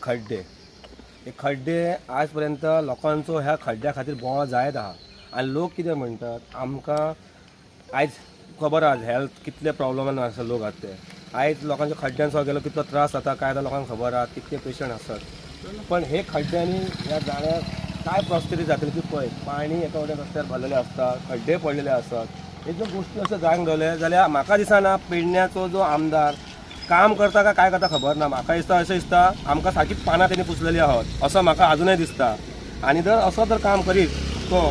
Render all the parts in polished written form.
खड्डे. हे खड्डे आज पर्यंत लोकांचो ह्या खड्ड्या खातीर बोवाळ जायत आहा. आनी लोक कितें म्हणटात, आमकां आयज खबर आहा हेल्थ कितले प्रॉब्लमान आसा लोक आसा ते. आयज लोकांच्या खड्ड्यान गेलो कितलो त्रास जाता काय लोकांक खबर आहा, कितले पेशंट आसतात. पण हे खड्ड्यांनी ह्या जाण्याक काय परिस्थिती जातली ती पळय. पाणी एका वटेन रस्त्यार भरलेले आसता, खड्डे पडलेले आसतात. हे ज्यो गोश्टी अश्यो जावंक रावले जाल्यार म्हाका दिसना पेडण्याचो जो आमदार काम करता काय काय करता खबर ना. म्हाका दिसता अशें दिसता आमकां सारकीच पानां तेणी पुसलेली आहात असो म्हाका आजुनय दिसता. आनी जर असो जर काम करीत तो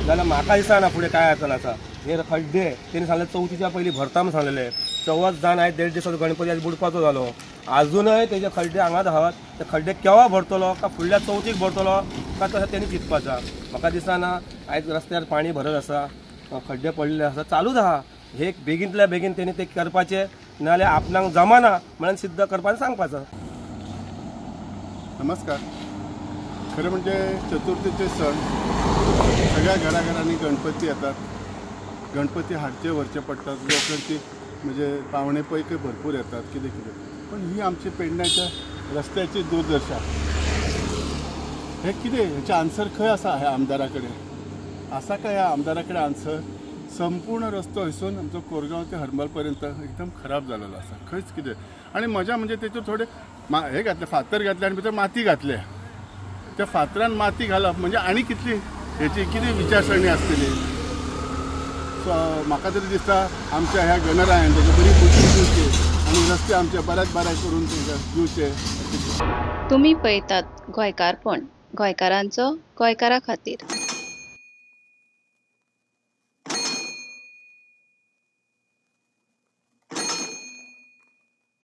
जाल्यार म्हाका दिसना फुडें काय जातलें आसा. हे खड्डे तेणी सांगले चवथीच्या पयलीं भरता म्हूण सांगलेले, चवथ जावन आयज 1.5 दिसाचो गणपती आयज बुडपाचो जालो, आजुनय तेजे खड्डे हांगाच आहात. ते खड्डे केवा भरतलो, का फुडल्या चवथीक भरतलो का तशें तेणी चिंतपाचा. म्हाका दिसना आयज रस्त्यार पाणी भरत आसा, खड्डे पडलेले आसा, चालूच आहा. हे बेगीनतल्या बेगीन तेणी ते करपाचे, नाजाल्यार आपणाक जमाना म्हणून सिद्ध करपाक सांगपाचो. नमस्कार. खरं म्हणजे चतुर्थीचे सण सगळ्या घराघरांनी गणपती येतात, गणपती हाडचे व्हरचे पडटात, लोकांची म्हणजे पावणे पैकी भरपूर येतात कितें कितें. पण ही आमची पेडण्याच्या रस्त्याची दुर्दशा. हे कितें हेचे आन्सर खंय आसा ह्या आमदारा कडेन? आसा काय ह्या आमदारा कडेन आन्सर? संपूर्ण रस्तो हयसून आमचो कोरगांव ते हरमल पर्यंत एकदम खराब जालेलो आसा, खंयच कितें. आनी मजा म्हणजे तेचेर थोडे हे घातले, फातर घातले आनी भितर माती घातले. त्या फातरान माती घालप म्हणजे आनी कितली हेची कितें विचारसरणी आसतली. सो म्हाका तरी दिसता आमच्या ह्या गणरायान तेका बरी बुद्धी दिवची आनी रस्ते आमचे बऱ्याच बऱ्या करून तेंकां दिवचे. तुमी पळयतात गोंयकारपण, गोंयकारांचो गोंयकारा खातीर.